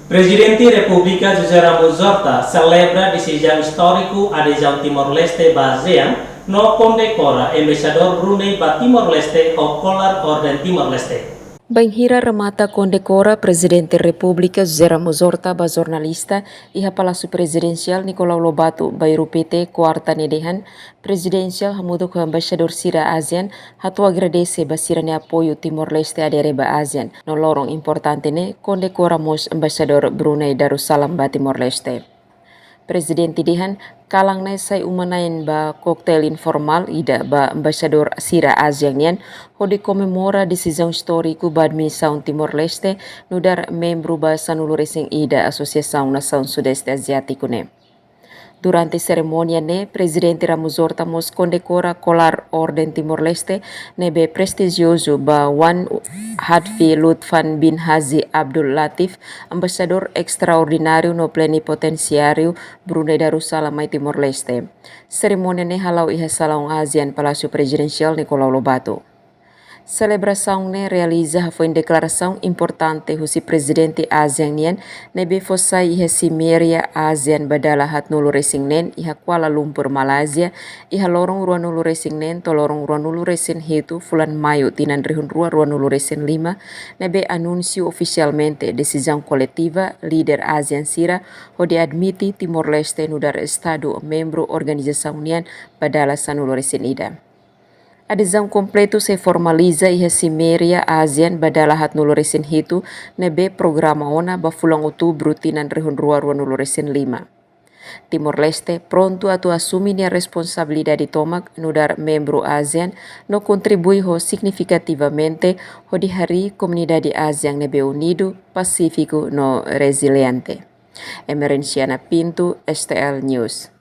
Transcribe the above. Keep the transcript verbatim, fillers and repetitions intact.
Prezidente Repúblika José Ramos Horta selebra desizaun istóriku adezaun Timor-Leste ba ASEAN no kondekora Embaixadór Brunei ba Timor-Leste ho kolar Orden Timor-Leste. Bainhira remata kondekora, Prezidente Repúblika José Ramos Horta ba jornalista iha Palásiu Prezidensiál Nicolau Lobato, Bairru Pité, Kuarta ne'e dehan, Prezidensiál hamutuk ho embaixadór sira ASEAN hato'o agradese ba sira-nia apoiu Timor-Leste adere ba ASEAN, no loron importante ne'e kondekora mós Embaixadór Brunei Darussalam ba Timor-Leste. Prezidente dehan, kalan ne'e sai uma-na'in ba koktel informál ida ba embaixadór sira ASEAN nian, hodi komemora desizaun istóriku ba administrasaun Timor-Leste nu'udar membru ba sanulu-resin-ida Asosiasaun Nasaun Sudeste Aziátiku ne'e. Durante serimónia ne'e, Prezidente Ramos Horta mós kondekora kolar Orden Timor-Leste ne'ebé prestijiozu ba Wan Hadfi Lutfan bin Haji Abdul Latif, Embaixadór Estraordináriu no Plenipotensiáriu Brunei Darussalam mai Timor-Leste. Serimónia ne'e hala'o iha Salaun ASEAN Palásiu Prezidensiál Nicolau Lobato. Selebrasaun ne'e realiza hafoin deklarasaun importante husi Prezidente ASEAN nian ne'ebé fó sai iha Simeria ASEAN ba dala haatnulu-resin-neen iha Kuala Lumpur, Malázia, iha loron ruanulu-resin-neen to'o loron ruanulu-resin-hitu fulan Maiu tinan rihun rua ruanulu-resin-lima, ne'ebé anunsiu ofisialmente desizaun koletiva líder ASEAN sira hodi admite Timor-Leste nu'udar Estadu membru organizasaun nian ba dala sanulu-resin-ida. Adezaun kompletu sei formaliza iha Simeria ASEAN ba dala haatnulu-resin-hitu, ne'ebé programa ona ba fulan Outubru tinan rihun rua ruanulu-resin-lima. Timor-Leste prontu atu asume nia responsabilidade tomak nu'udar membru ASEAN no kontribui ho signifikativamente hodi harii komunidade ASEAN ne'ebé unidu, pasífiku no reziliente. Emerenciana Pinto, STL News.